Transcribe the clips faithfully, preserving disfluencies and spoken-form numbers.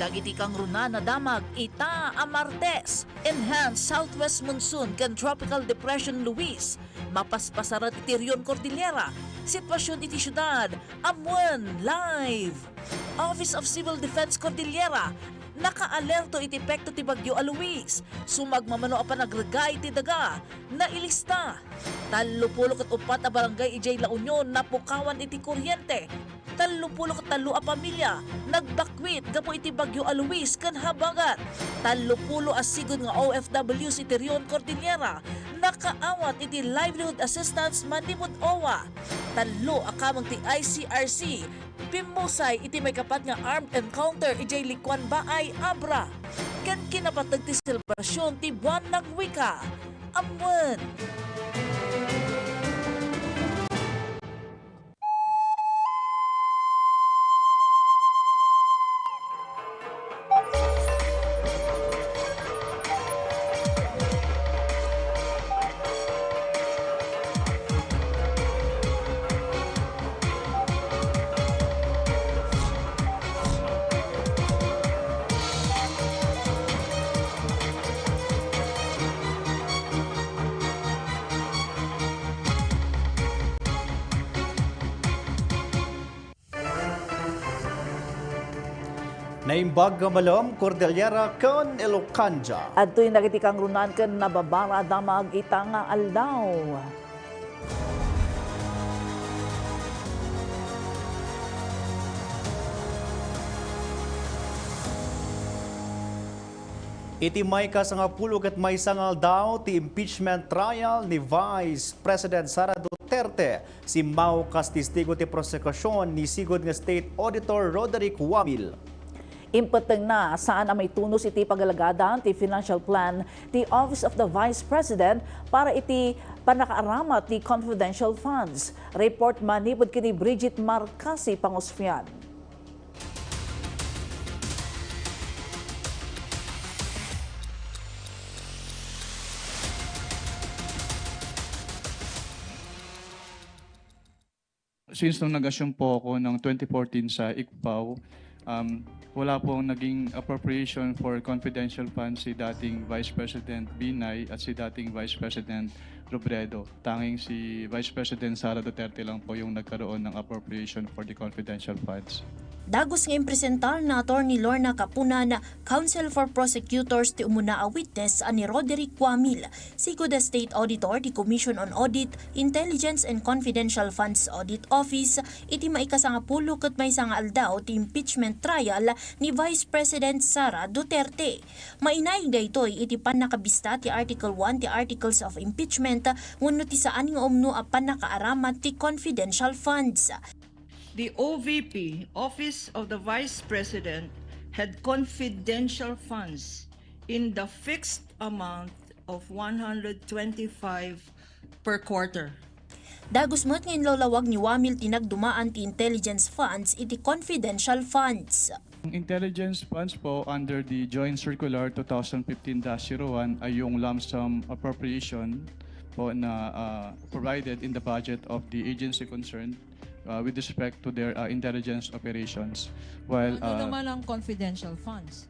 Dagiti kangrunaan a damag ita a Martes, enhanced southwest monsoon ken Tropical Depression Luis, mapaspasaran iti Rion Cordillera, sitwasion iti siudad, ammuen live. Office of Civil Defense Cordillera, nakaalerto iti epekto ti Bagyo a Luis, sumagmamano a panagregay ti daga, nailista. Tallopulo ket uppat a barangay idiay La Union napukawan iti kuryente. Tallopulo ket tallo a pamilya nagbakwit gapu iti Bagyo a Luis ken habagat. Tallopulo a sigud nga O F Ws iti Rion Cordillera nakaawat iti livelihood assistance manipud owa. Tallo a kameng ti I C R C pimmusay iti maikapat nga armed encounter idiay Likuan Baay, Abra, ken kinapateg ti selebrasyon ti Buan ng Wika. Ammuen. Naimbag nga malem, Cordillera ken Ilocandia. Adtoy dagiti kangrunaan ken nababara a damag ita nga aldaw. Iti maikasangapulo ket maysa nga aldaw ti impeachment trial ni Vice President Sara Duterte, simmaw kas testigo ti prosekusion ni sigud nga State Auditor Roderick Wamil. Impettengna, saan a maitunos iti pagalagadan ti financial plan ti Office of the Vice President para iti pannakaaramat ti confidential funds. Report manipud ken ni Bridget Marcasi Pangusfian. Since nung nag-assume po ako ng twenty fourteen sa ICFAO, um, wala pong naging appropriation for confidential funds si dating Vice President Binay at si dating Vice President Robredo. Tanging si Vice President Sara Duterte lang po yung nagkaroon ng appropriation for the confidential funds. Dagus nga impresentar ni Attorney Lorna Kapunan, Counsel for Prosecutors, ti umuna a witness a ni Roderick Wamil, sigud a State Auditor ti Commission on Audit, Intelligence and Confidential Funds Audit Office, iti maikasangapulo ket maysa nga aldaw ti impeachment trial ni Vice President Sara Duterte. Mainaig daytoy iti pannakabista ti Article one ti Articles of Impeachment wenno ti saan nga umno a pannakaaramat ti confidential funds. The O V P, Office of the Vice President, had confidential funds in the fixed amount of one hundred twenty-five per quarter. Dagus met nga inlawlawag ni Wamil ti nagdumaan ti intelligence funds iti confidential funds. Ang intelligence funds po under the Joint Circular two thousand fifteen dash zero one ay yung lump sum appropriation po na, ah, provided in the budget of the agency concerned, ah, with respect to their, ah, intelligence operations. While, Ano ah, naman ang confidential funds?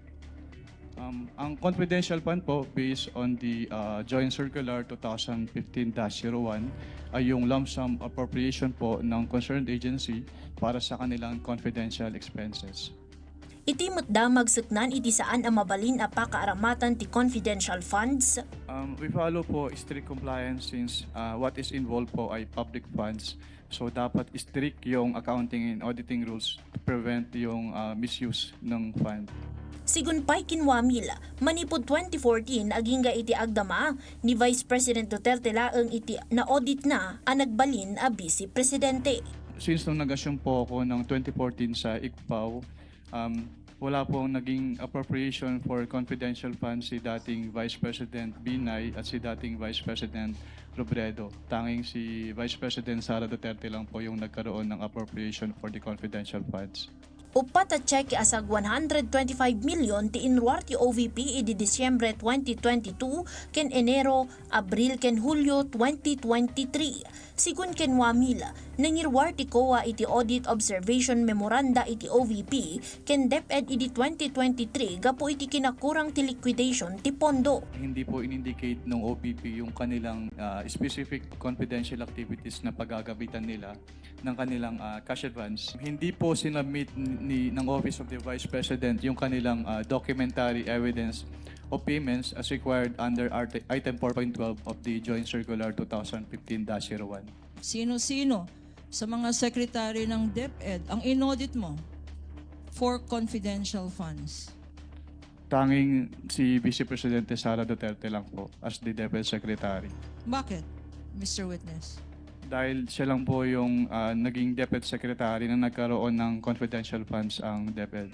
Um, ang confidential fund po, based on the, ah, Joint Circular two thousand fifteen dash zero one, ay yung lump sum appropriation po ng concerned agency para sa kanilang confidential expenses. Iti met damag, saknaan iti saan a mabalin a pakaaramatan ti confidential funds. Um, we follow po strict compliance since, ah, what is involved po ay public funds. So, dapat strict yung accounting and auditing rules to prevent yung, ah, misuse ng fund. Sigun pay ken Wamil, manipud twenty fourteen, agingga iti agdama ni Vice President Duterte laeng iti na-auditna a nagbalin a Vice Presidente. Since nung nag-assume po ako ng twenty fourteen sa ICFAO, um, wala pong naging appropriation for confidential funds si dating Vice President Binay at si dating Vice President Robredo. Tanging si Vice President Sara Duterte lang po yung nagkaroon ng appropriation for the confidential funds. Uppat a cheque a sag one hundred twenty-five million ti inruar ti O V P idi Disyembre twenty twenty-two ken Enero, Abril ken Hulyo twenty twenty-three. Sigun ken Wamil, nangiruar ti COA iti Audit Observation Memoranda iti O V P ken DepEd idi twenty twenty-three gapu iti kinakurang ti liquidation ti pondo. Hindi po in-indicate ng O V P yung kanilang, ah, specific confidential activities na pagagamitan nila ng kanilang, ah, cash advance. Hindi po sinubmit ni, ng Office of the Vice President yung kanilang, ah, documentary evidence of payments as required under art-, item four point twelve of the Joint Circular two thousand fifteen dash zero one. Sino-sino sa mga secretary ng DepEd ang inaudit mo for confidential funds? Tanging si Vice Presidente Sara Duterte lang po as the DepEd Secretary. Bakit, Mister Witness? Dahil siya lang po yung, ah, naging DepEd Secretary na nagkaroon ng confidential funds ang DepEd.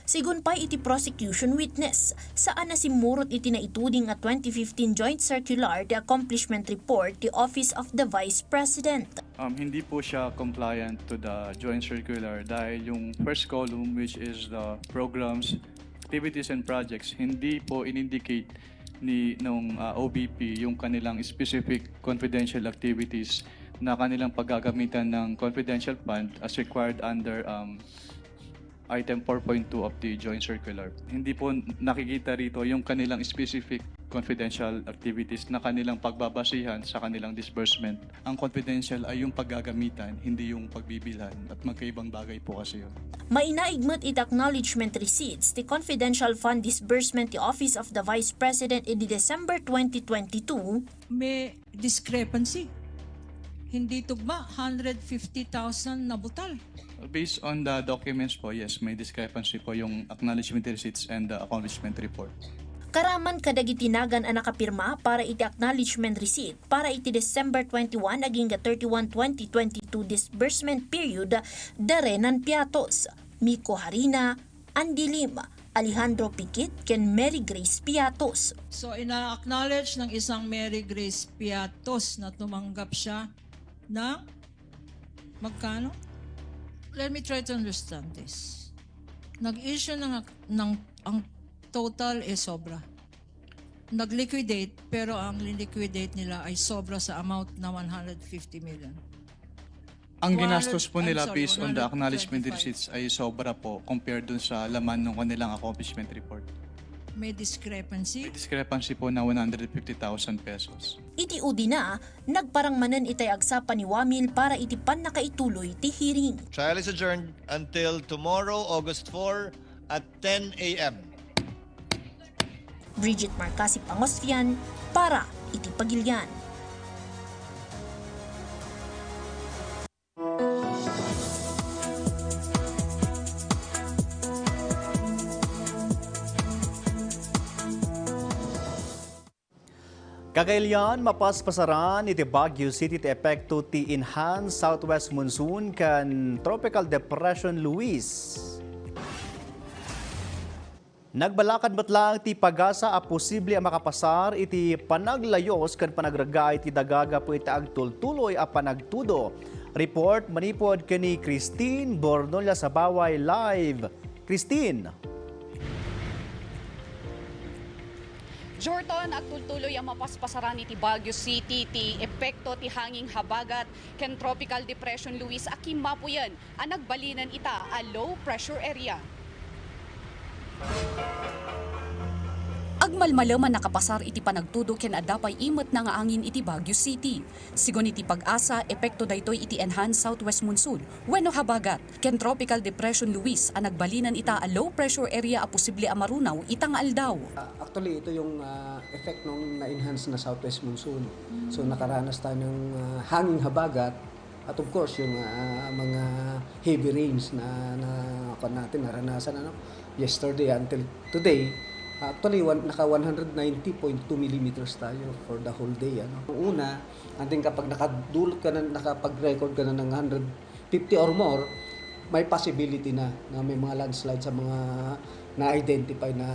Sigun pay iti prosecution witness, saan a simmurot iti naituding a twenty fifteen Joint Circular ti accomplishment report ti Office of the Vice President. Um, hindi po siya compliant to the Joint Circular dahil yung first column, which is the programs, activities, and projects, hindi po in-indicate ni nung, ah, O V P yung kanilang specific confidential activities na kanilang paggagamitan ng confidential fund as required under, um, item four point two of the Joint Circular. Hindi po nakikita rito yung kanilang specific confidential activities na kanilang pagbabasihan sa kanilang disbursement. Ang confidential ay yung paggagamitan, hindi yung pagbibilhan, at magkaibang bagay po kasi yun. Mainaig met iti acknowledgement receipts ti confidential fund disbursement ti Office of the Vice President idi December twenty twenty-two. May discrepancy. Hindi tugma, hundred fifty thousand na butal. Based on the documents po, yes, may discrepancy po yung acknowledgement receipts and the accomplishment report. Karaman kadagiti nagan a nakapirma para iti acknowledgement receipt para iti December twenty-one agingga thirty-one, twenty twenty-two disbursement period, Darenan Piatos, Miko Harina, Andy Lim, Alejandro Pikit, ken Mary Grace Piatos. So, ina-acknowledge ng isang Mary Grace Piatos na tumanggap siya ng magkano? Let me try to understand this. Nag-issue ng, ng, ang total ay sobra. Nag-liquidate, pero ang liquidate nila ay sobra sa amount na one hundred fifty million. Ang ginastos po nila based on the acknowledgement receipts ay sobra po compared dun sa laman ng kanilang accomplishment report. May discrepancy? May discrepancy po na one hundred fifty thousand pesos. Iti udina, nagparang manen itay agsapa ni Wamil para iti pannakaituloy ti hearing. Trial is adjourned until tomorrow, August four, at ten a m. Bridget Marcasi Pangosfian para iti Pagilian. Kakailian, mapaspasaran iti Baguio City ti epekto ti Enhanced Southwest Monsoon ken Tropical Depression Luis. Nagbalakad met laeng ti PAGASA a posible a makapasar iti panaglayus ken panagregga iti daga gapu iti agtultuloy a panagtudo. Report manipud ken ni Christine Bornolia Sabaway live. Christine. Jordan, agtultuloy a mapaspasaran iti Baguio City ti epekto ti hanging habagat ken Tropical Depression Luis a kimmapuyen a nagbalinen ita a low pressure area. Agmalmalem a nakapasar iti panagtudo ken adda pay imetna nga angin iti Baguio City. Sigun iti PAGASA, epekto daytoy iti Enhanced Southwest Monsoon wenno habagat ken Tropical Depression Luis a nagbalinen ita a low pressure area a posible a marunaw ita nga aldaw. Ah, actually, ito yung, ah, effect ng na-enhance na southwest monsoon. So, nakaranas tayo ng, ah, hanging habagat at of course, yung, ah, mga heavy rains na, na, kuwan natin, naranasan, ano, yesterday until today. Actually, one, naka one hundred ninety point two millimeters tayo for the whole day, ano. Ang una, I think kapag nakadulot ka na, nakapag-record ka na ng hundred fifty or more, may possibility na, na may mga landslide sa mga, na-identify na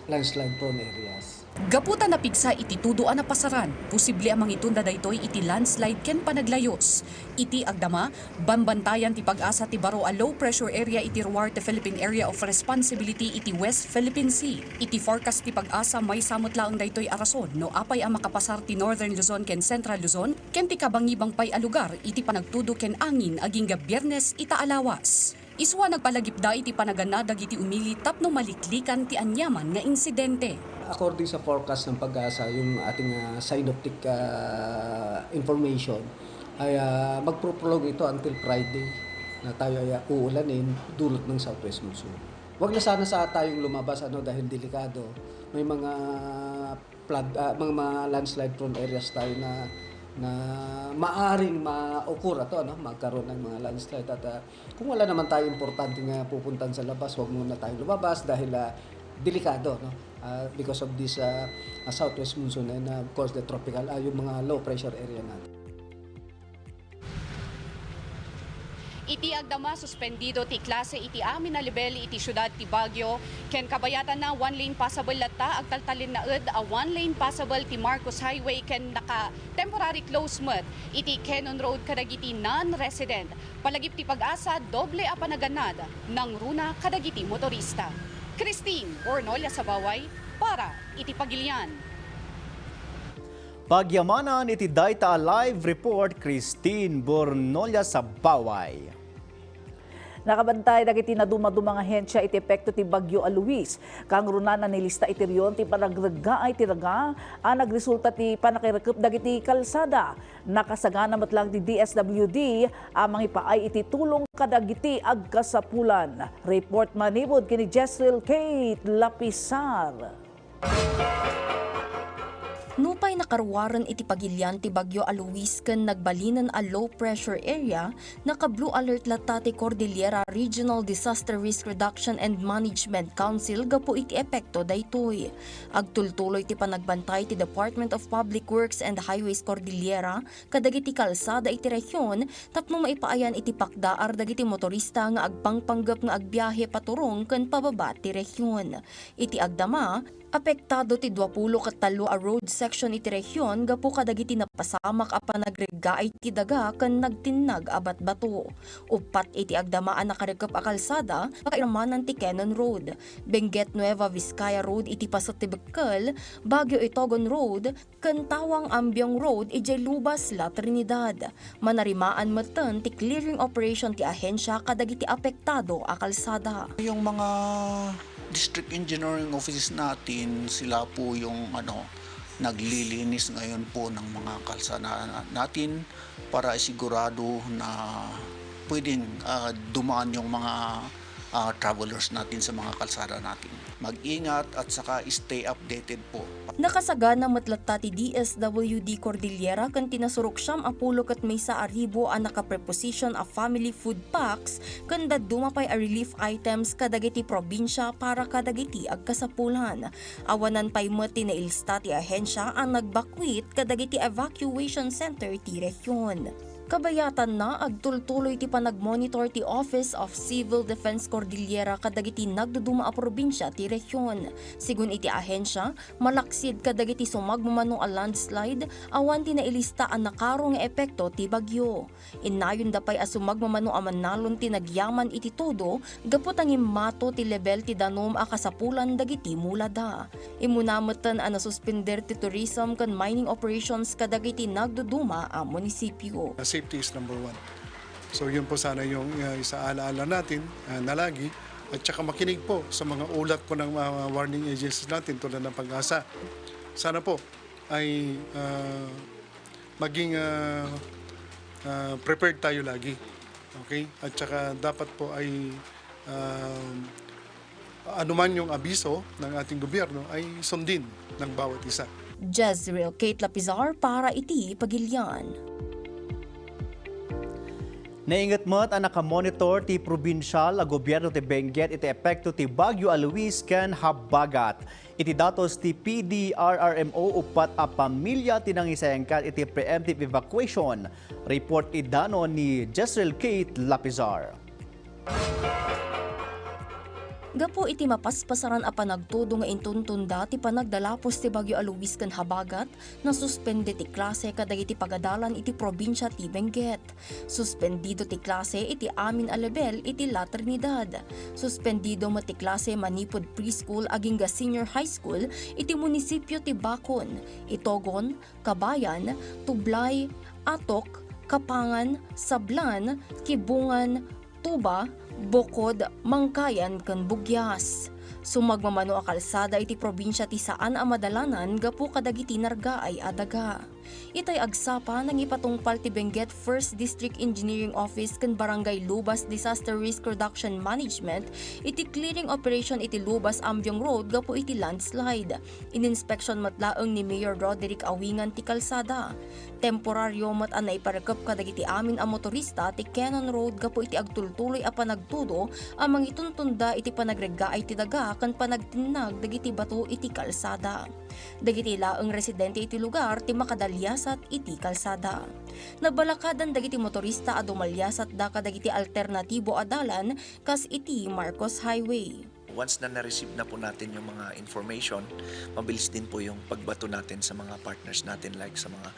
landslide prone areas. Gapu ta napigsa iti tudo a napasaran, posible a mangitunda daytoy iti landslide ken panaglayus. Iti agdama, bambantayan ti PAGASA ti baro a low pressure area iti Ruarte Philippine Area of Responsibility iti West Philippine Sea. Iti forecast ti PAGASA, maysa met laeng daytoy a rason no apay a makapasar ti Northern Luzon ken Central Luzon ken ti kabangibang pay a lugar iti panagtudo ken angin agingga Biernes ita a lawas. Isu a nagpalagipda iti panaganna dagiti umili tapno maliklikan ti aniaman nga insidente. According sa forecast ng PAGASA, yung ating, ah, synoptic, ah, information ay, ah, magpoprolong ito until Friday na tayo ay, ah, uulanin dulot ng southwest monsoon. Wag na sana sa tayong lumabas, ano, dahil delikado. May mga flood, ah, mga, mga landslide prone areas tayo na, na maaring ma-occur ato, ano, magkaroon ng mga landslide. At, ah, kung wala naman tayo importante nga pupuntan sa labas, wag muna tayong lumabas dahil, ah, delikado, no? Ah, because of this, ah, ah, southwest monsoon and, ah, of course, the tropical, ah, yung mga low pressure area natin. Iti agdama, suspendido ti klase iti amin a level iti siudad ti Baguio, ken kabayatanna, one lane passable latta agtaltalinaed a one lane passable ti Marcos Highway ken naka-temporary close met iti Kenon Road kadagiti non-resident. Palagip ti PAGASA, doble a panaganad nangruna kadagiti motorista. Christine Bornolia Sabaway para iti Pagilian. Pagyamanan iti dayta a live report, Christine Bornolia Sabaway. Nakabantay dagiti nadumaduma nga ahensia iti epekto ti Bagyo a Luis. Kangrunana, nilista iti rehiyon ti panagreggaay ti daga a nagresulta ti pannakairikep dagiti kalsada. Nakasagana met laeng ti D S W D a mangipaay iti tulong kadagiti agkasapulan. Report manipud ken ni Jezreel Kate Lapisar. Nupay nakaruaren iti Pagilian ti Bagyo a Luis ken nagbalinen a low pressure area, naka-blue alert latta ti Cordillera Regional Disaster Risk Reduction and Management Council gapu iti epekto daytoy. Agtultuloy ti panagbantay ti Department of Public Works and Highways Cordillera kadagiti kalsada iti rehiyon tapno maipaayan iti pakdaar dagiti motorista nga agpangpanggep nga agbiahe paturong ken pababa ti rehiyon. Iti agdama, apektado ti duapulo ket tallo a road section iti rehiyon gapu kadagiti napasamak a panagreggaay ti daga ken nagtinnag a batbato. Uppat iti agdama a nakarikep a kalsada, pakairamanan ti Kenon Road, Benguet Nueva Vizcaya Road iti paset ti Bekkel, Baguio Itogon Road, ken Tawang Ambiong Road idiay lubas La Trinidad. Manarimaan metten ti clearing operation ti ahensia kadagiti apektado a kalsada. Yung mga district engineering offices natin, sila po yung, ano, naglilinis ngayon po ng mga kalsada natin para isigurado na pwedeng, ah, dumaan yung mga, ah, travelers natin sa mga kalsada natin. Mag-ingat at saka stay updated po. Nakasagana met latta ti D S W D Cordillera ken ti nasuroksiam a pulo ket maysa a ribu a nakapreposition a family food packs ken dadduma pay a relief items kadagiti probinsia para kadagiti agkasapulan. Awanan pay met ti nailista ti ahensia a nagbakwit kadagiti evacuation center ti rehiyon. Kabayatanna, agtultuloy ti panagmonitor ti Office of Civil Defense Cordillera kadagiti nagduduma a probinsia ti rehiyon. Sigun iti ahensia, malaksid kadagiti sumagmamano a landslide awan ti nailista a nakaro nga epekto ti bagyo. Innayonda pay a sumagmamano a mannalon ti nagyaman iti tudo gapu ta ngimmato ti lebel ti danum a kasapulan dagiti mulada. Immuna metten a nasuspender ti tourism ken mining operations kadagiti nagduduma a munisipio. Safety is number one. So, yun po sana yung, uh, isaalaala natin, uh, na lagi. At saka makinig po sa mga ulat po ng mga warning agencies natin tulad ng PAGASA. Sana po ay, uh, maging, uh, uh, prepared tayo lagi. Okay? At saka dapat po ay, uh, anuman yung abiso ng ating gobyerno ay sundin ng bawat isa. Jezreel Kate Lapizar para iti Pagilian. Nainget met a nakamonitor ti probinsial a gobyerno ti Benguet iti epekto ti Bagyo a Luis ken habagat. Iti datos ti P D R R M O, uppat a pamilia ti nangisayangkat iti preemptive evacuation. Report idanon ni Jezreel Kate Lapizar. Gapu iti mapaspasaran a panagtudo nga intuntunda ti panagdalapos ti bagyo a Luis ken habagat, nasuspende ti klase kadagiti pagadalan iti probinsia ti Benguet. Suspendido ti klase iti amin a lebel iti La Trinidad. Suspendido met ti klase manipud preschool agingga senior high school iti munisipio ti Bacon, Itogon, Kabayan, Tublay, Atok, Kapangan, Sablan, Kibungan, Tuba, Bokod, Mangkayan, ken Bugyas. Sumagmamano a kalsada iti probinsia ti saan a madalanan gapu kadagiti nargaay a daga. Itay agsapa, nangipatungpal ti Benguet First District Engineering Office ken Barangay Lubas Disaster Risk Reduction Management iti clearing operation iti Lubas Ambiong Road gapu iti landslide. Ininspeksiyon met laeng ni Mayor Roderick Awingan ti kalsada. Temporario met a naiparekep kadagiti amin a motorista ti Cannon Road gapu iti agtultuloy a panagtudo a mangituntunda iti panagreggaay ti daga ken panagtinnag dagiti bato iti kalsada. Dagiti laeng residente iti lugar ti makadaliasat iti kalsada. Nabalakadan dagiti motorista a dumaliasatda kadagiti alternatibo a dalan kas iti Marcos Highway. Once na na-receive na po natin yung mga information, mabilis din po yung pagbato natin sa mga partners natin, like sa mga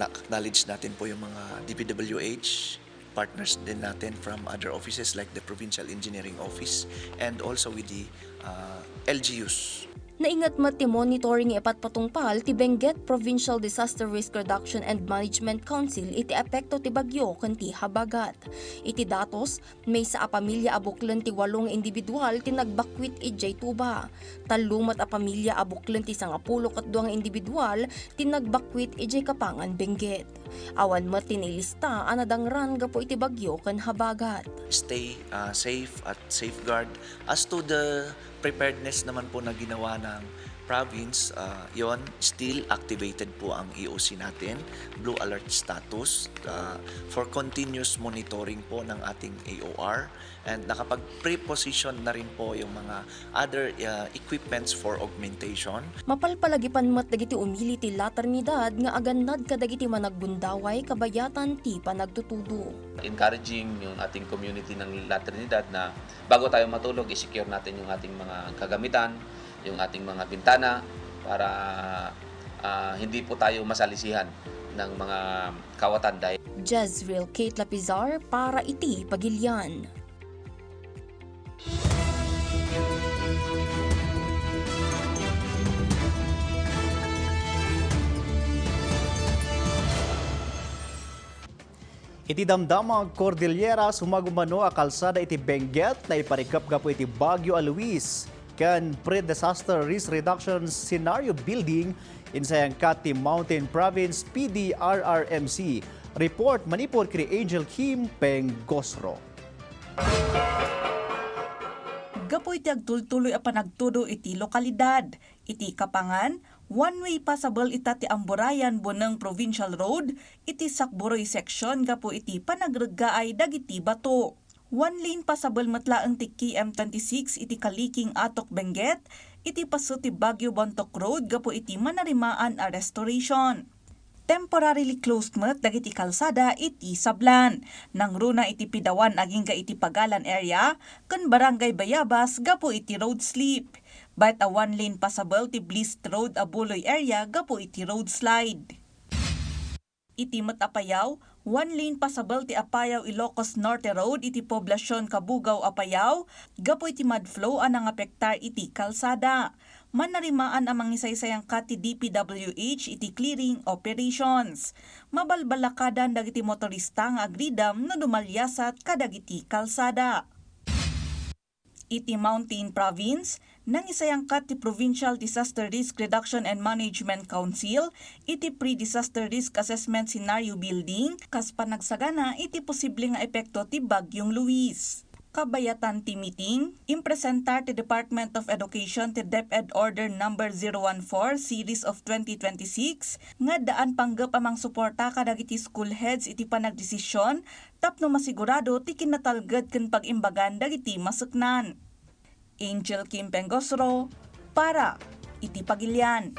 na-acknowledge natin po yung mga D P W H, partners din natin from other offices like the Provincial Engineering Office and also with the, uh, L G Us. Nainget met ti monitoring nga ipatpatungpal ti Benguet Provincial Disaster Risk Reduction and Management Council iti epekto ti bagyo ken ti habagat. Iti datos, maysa a pamilia a buklen ti walo nga individual ti nagbakwit idiay tuba. Tallo met a pamilia a buklen ti sangapulo ket dua nga individual ti nagbakwit idiay Kapangan, Benguet. Awan met ti nailista a nadangran gapu iti bagyo ken habagat. Stay, ah, safe at safeguard. As to the preparedness naman po na ginawa ng province, ah, yon, still activated po ang E O C natin, blue alert status, ah, for continuous monitoring po ng ating A O R, and nakapag-preposition na rin po yung mga other, ah, equipments for augmentation. Mapalpalagipan met dagiti umili ti La Trinidad nga agannad kadagiti managgundaway kabayatan ti panagtutudo. Encouraging yung ating community ng La Trinidad na bago tayo matulog, i-secure natin yung ating mga kagamitan, yung ating mga bintana para, ah, hindi po tayo masalisihan ng mga kawatan dahil Jezreel Kate Lapizar para iti Pagilian. Iti Damdamag Cordillera, sumagmamano a kalsada iti Benguet naiparikep gapu iti Bagyo a Luis ken Pre-Disaster Risk Reduction Scenario Building, insayangkat ti Mountain Province P D R R M C. Report manipud ken Angel Kim Pengosro. Gapu iti agtultuloy a panagtudo iti lokalidad, iti Kapangan, one-way passable ita ti Amburayan-Boneng Provincial Road iti Sakburoy section gapu iti panagreggaay dagiti bato. One-lane passable met laeng ti K M twenty-six iti Kaliking, Atok, Benguet iti paso ti Bagyo Bontoc Road gapu iti manarimaan a restoration. Temporarily closed met dagiti kalsada iti Sablan, nangruna iti Pidawan agingga iti Pagalan area ken Barangay Bayabas gapu iti road slip. Bayat a one-lane passable ti Bliss Road a Buloy area gapu iti road slide. Iti met Apayao, one-lane passable ti Apayao Ilocos Norte Road iti Poblacion Cabugao, Apayao, gapu iti mud flow a nangapektar iti kalsada. Manarimaan a mangisaysayangkat ti D P W H iti clearing operations. Mabalbalakadan dagiti motorista nga agridam no dumaliasat kadagiti kalsada. Iti Mountain Province, nangisayangkat ti Provincial Disaster Risk Reduction and Management Council iti Pre-Disaster Risk Assessment Scenario Building kas panagsagana iti posible nga epekto ti Bagyong Luis. Kabayatan ti meeting, impresentar ti Department of Education ti DepEd Order Number zero one four Series of twenty twenty-six nga addaan panggep a mangsuporta kadagiti school heads iti panagdesisyon tapno masigurado ti kinatalged ken pag-imbagan dagiti maseknan. Angel Kim Pengosro para iti Pagilian.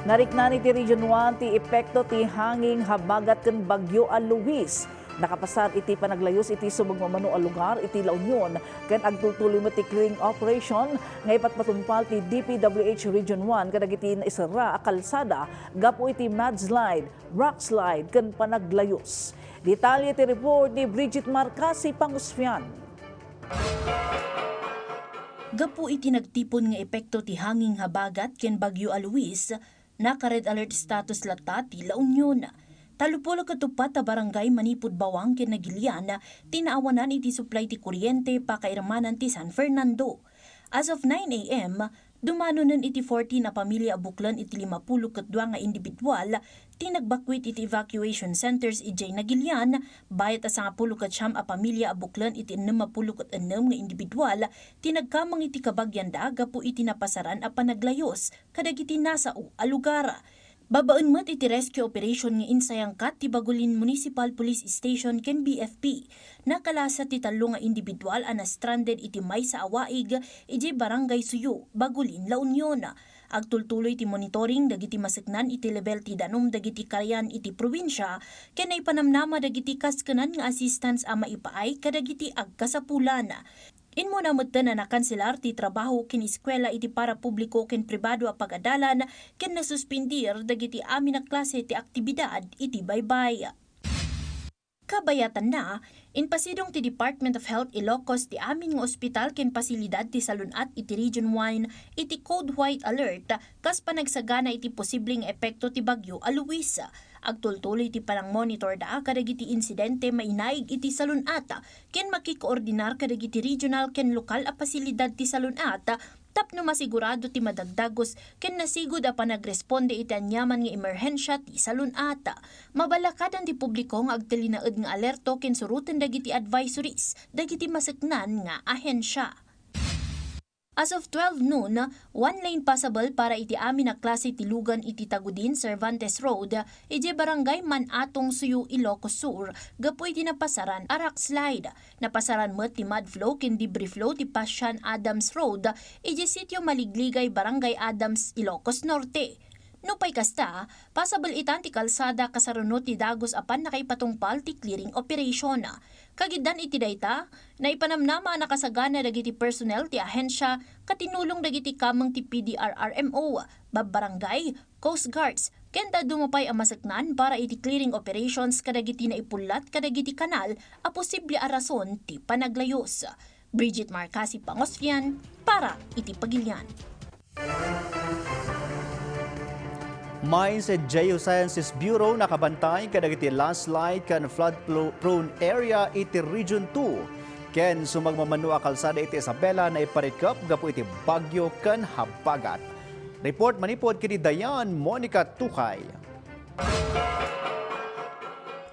Nariknan iti Region one ti epekto ti hangin, habagat ken Bagyo a Luis. Nakapasar iti panaglayus iti sumagmamano a lugar iti La Union ken agtultuloy met ti clearing operation nga ipatpatungpal ti D P W H Region one kadagiti naisara a kalsada gapu iti mudslide, rockslide ken panaglayus. Detalye ti report ni Bridget Marcasi Pangusfian. Gapu iti nagtipon nga epekto ti hangin habagat ken Bagyo a Luis, naka-red alert status latta ti La Union. Tallopulo ket uppat a barangay manipud Bawang ken Nagilian ti naawanan iti supply ti kuryente pakairmanan ti San Fernando. As of nine A M, dumanonen iti fourteen a pamilia a buklen iti limapulo ket dua nga individual ti nagbakwit iti evacuation centers idiay Nagilian, bayat a sangapulo ket siam a pamilia a buklen iti ennem a pulo ket ennem nga individual ti nagkameng iti kabagianda gapu iti napasaran a panaglayus kadagiti nasao a lugar. Babaen met iti rescue operation nga insayangkat ti Bagulin Municipal Police Station ken B F P, nakalasa ti tallo nga individual a na-stranded iti maysa a waig idiay Barangay Suyo, Bagulin, La Union. Agtultuloy ti monitoring dagiti maseknan iti lebel ti danum dagiti karian iti probinsia ken naipanamnama dagiti kaskenan nga assistance a maipaay kadagiti agkasapulan. Immuna metten a nakanselar ti trabaho ken eskuela iti parapubliko ken pribado a pagadalan ken nasuspendir dagiti amin a klase ti aktibidad iti baybay. Kabayatanna, impasidong ti Department of Health Ilocos ti amin nga ospital ken pasilidad ti salun-at iti Region one iti Code White Alert kas panagsagana iti posible nga epekto ti Bagyo a Luis. Agtultuloy ti panangmonitorda kadagiti insidente mainaig iti salun-at ken makikoordinar kadagiti regional ken lokal a pasilidad ti salun-at tapno masigurado ti madagdagus ken nasigud a panagresponde iti aniaman nga emerhensia ti salun-at. Mabalakadan ti publiko nga agtalinaed nga alerto ken suroten dagiti advisories dagiti maseknan nga ahensia. As of twelve noon, one lane passable para iti amin a klase ti lugan iti Tagudin Cervantes Road, idiay Barangay Manatong, Suyo, Ilocos Sur, gapu iti napasaran a rock slide. Napasaran met ti mud flow ken debris flow ti Pasian Adams Road, idiay Sitio Maligligay, Barangay Adams, Ilocos Norte. Nupay kasta, pasabel itan ti kalsada kasano ti dagus a pannakaipatungpal ti clearing operation. Kagiddan iti dayta, naipanamnama a nakasagana dagiti personnel ti ahensia ket tinulong dagiti kameng ti P D R R M O, babbarangay, Coast Guards, ken dadduma pay a maseknan para iti clearing operations kadagiti naipullat kadagiti kanal a posible a rason ti panaglayus. Bridget Marcasi Pangosfian para iti Pagilian. Mines and Geosciences Bureau nakabantay kadagiti landslide ken flood plo-, prone area iti Region two. Ken sumagmamano a kalsada iti Isabela naiparikep gapu iti bagyo ken habagat. Report manipud ken ni Dayan Monica Tukay.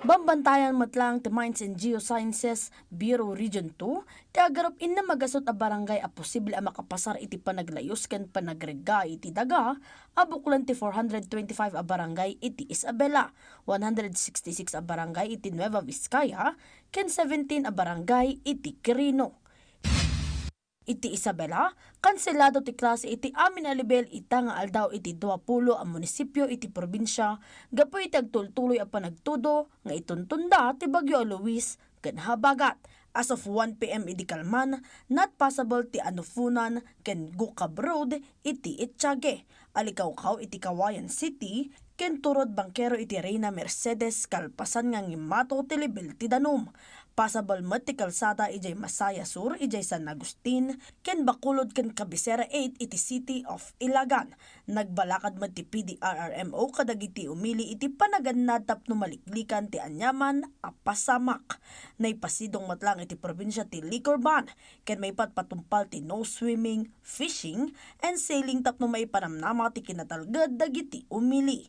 Bambantayan met lang ti Mines and Geosciences Bureau Region two ti agarup innem a gasut a barangay a posible a makapasar iti panaglayus ken panagregga iti daga a buklen ti four hundred twenty-five a barangay iti Isabela, one hundred sixty-six a barangay iti Nueva Vizcaya, ken seventeen a barangay iti Quirino. Iti Isabela, kanselado ti klase iti amin a lebel ita nga aldaw iti duapulo a munisipio iti probinsia gapu iti agtultuloy a panagtudo nga ituntunda ti bagyo a Luis ken habagat. As of one P M idi kalman, not possible ti Anufunan ken Gukab Road iti Etiague, Alikawkaw iti Cauayan City, ken Turod Bankero iti Reina Mercedes kalpasan nga ngimmato ti lebel ti danum. Pasabel met ti kalsada idiay Masaya Sur, idiay San Agustin, ken Bacolod ken Cabecera eight iti City of Ilagan. Nagbalakad met ti P D R R M O kadagiti umili iti panagannad tapno maliklikan ti aniaman a pasamak. Naipasidong met lang iti probinsia ti liquor ban ken maipatpatungpal ti no swimming, fishing, and sailing tapno maipanamnama ti kinatalged dagiti umili.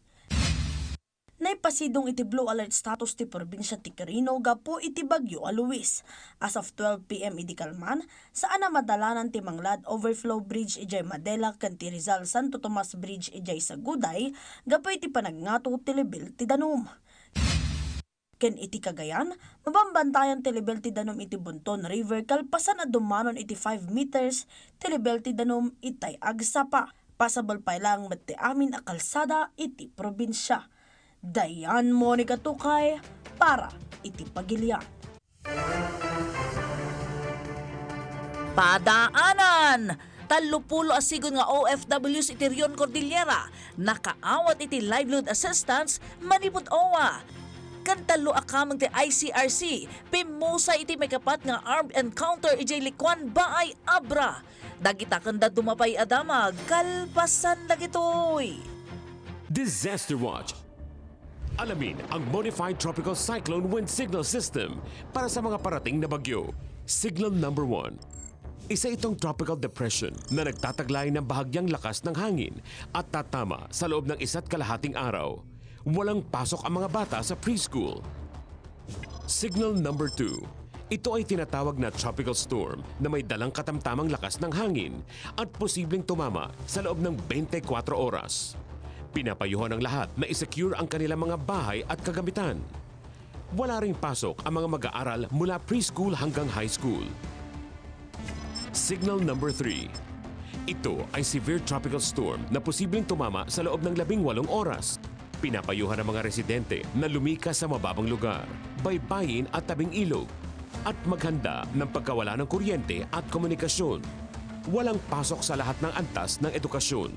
Naipasidong iti blue alert status ti probinsia ti Quirino gapu iti bagyo a Luis. As of twelve P M idi kalman, saan a madalanan ti Manglad Overflow Bridge idiay Madela ken ti Rizal Santo Tomas Bridge idiay Saguday gapu iti panagngato ti level ti danum. Ken iti Cagayan, mabambantayan ti level ti danum iti Bunton River kalpasan a dumanon iti five meters ti level ti danum itay agsapa. Pasabel pay laeng met ti amin a kalsada iti probinsia. Dayan Monica Tukay para iti pagilian. Padaanan! Tallopulo a sigun nga O F Ws iti Rion Cordillera nakaawat iti livelihood assistance manipud O W A. Ken tallo a kameng ti I C R C pimmusay iti maikapat nga armed encounter idiay Licuan, Baay, Abra. Dagita ken dadduma pay a damag kalpasan dagitoy. Disaster Watch. Alamin ang Modified Tropical Cyclone Wind Signal System para sa mga parating na bagyo. Signal number one. Isa itong tropical depression na nagtataglay ng bahagyang lakas ng hangin at tatama sa loob ng isa't kalahating araw. Walang pasok ang mga bata sa preschool. Signal number two. Ito ay tinatawag na tropical storm na may dalang katamtamang lakas ng hangin at posibleng tumama sa loob ng twenty-four oras. Pinapayuhan ang lahat na i-secure ang kanilang mga bahay at kagamitan. Wala ring pasok ang mga mag-aaral mula preschool hanggang high school. Signal number three. Ito ay severe tropical storm na posibleng tumama sa loob ng labing walong oras. Pinapayuhan ang mga residente na lumikas sa mababang lugar, baybayin at tabing ilog, at maghanda ng pagkawala ng kuryente at komunikasyon. Walang pasok sa lahat ng antas ng edukasyon.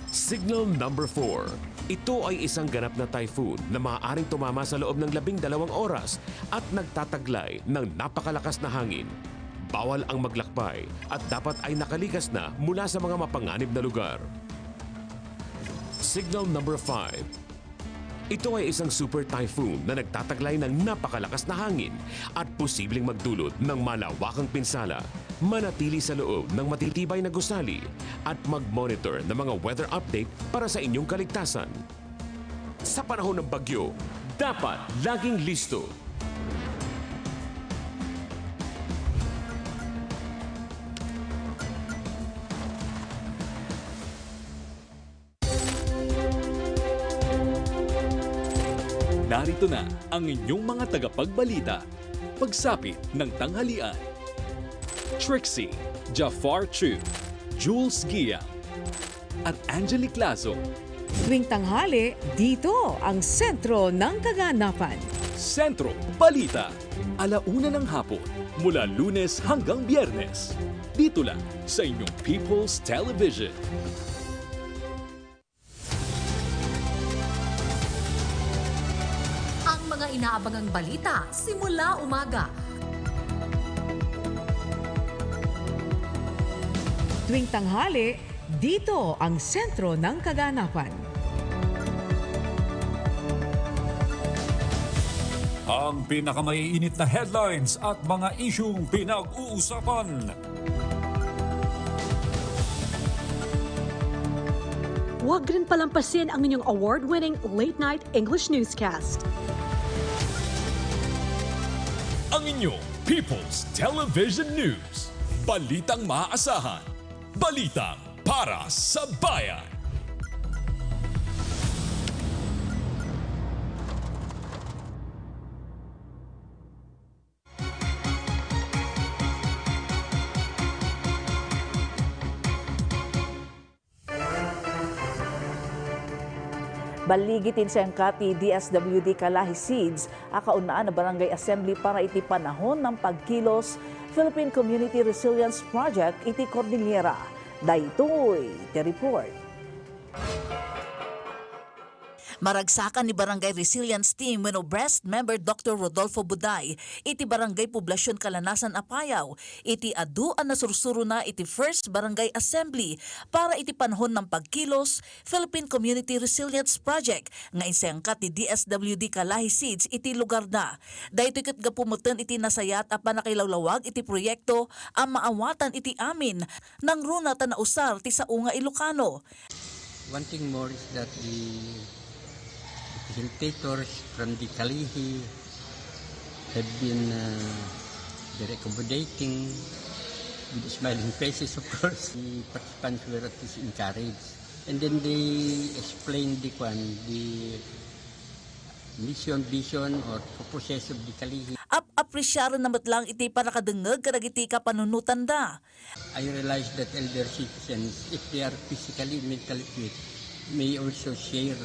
Signal number four. Ito ay isang ganap na typhoon na maaaring tumama sa loob ng labing dalawang oras at nagtataglay ng napakalakas na hangin. Bawal ang maglakbay at dapat ay nakalikas na mula sa mga mapanganib na lugar. Signal number five. Ito ay isang super typhoon na nagtataglay ng napakalakas na hangin at posibleng magdulot ng malawakang pinsala. Manatili sa loob ng matitibay na gusali at mag-monitor ng mga weather update para sa inyong kaligtasan. Sa panahon ng bagyo, dapat laging listo. Narito na ang inyong mga tagapagbalita. Pagsapit ng tanghalian, Trixie, Jafar Chu, Jules Gia, at Angelic Lazo. Tuwing tanghali, dito ang sentro ng kaganapan. Sentro Balita, ala una ng hapon, mula Lunes hanggang Biyernes. Dito lang sa inyong People's Television. Ang mga inaabangang balita simula umaga. Tuwing tanghali, dito ang sentro ng kaganapan. Ang pinakamaiinit na headlines at mga isyung pinag-uusapan. Huwag rin palampasin ang inyong award-winning late-night English newscast. Ang inyong People's Television News. Balitang maaasahan. Balitang para sa bayan. Balligi ti insengka ti D S W D Kalahi Seeds a kaunaan a Barangay Assembly para iti panahon ng pagkilos Philippine Community Resilience Project iti Cordillera. Daytoy ti report. Maragsakan ni Barangay Resilience Team wenno BREST member Doctor Rodolfo Buday iti Barangay Poblacion Kalanasan, Apayao, iti adu a nasursurona iti First Barangay Assembly para iti panahon ng pagkilos Philippine Community Resilience Project nga insengka ti D S W D Kalahi Seeds iti lugarda. Daytoy ket gapu metten iti nasayat a pannakailawlawag iti proyekto a maawatan iti amin, nangruna ta nausar ti sao nga Ilocano. One thing more is that the facilitators from the Kalihi have been, uh, very accommodating with smiling faces, of course. The participants were at least encouraged. And then they explained the kwan, the mission, vision, or purposes of the Kalihi. Ap-, apresiaren na met lang iti pannakadengngeg kadagiti kapanunotanda. I realize that elder citizens, if they are physically, mentally fit, may also share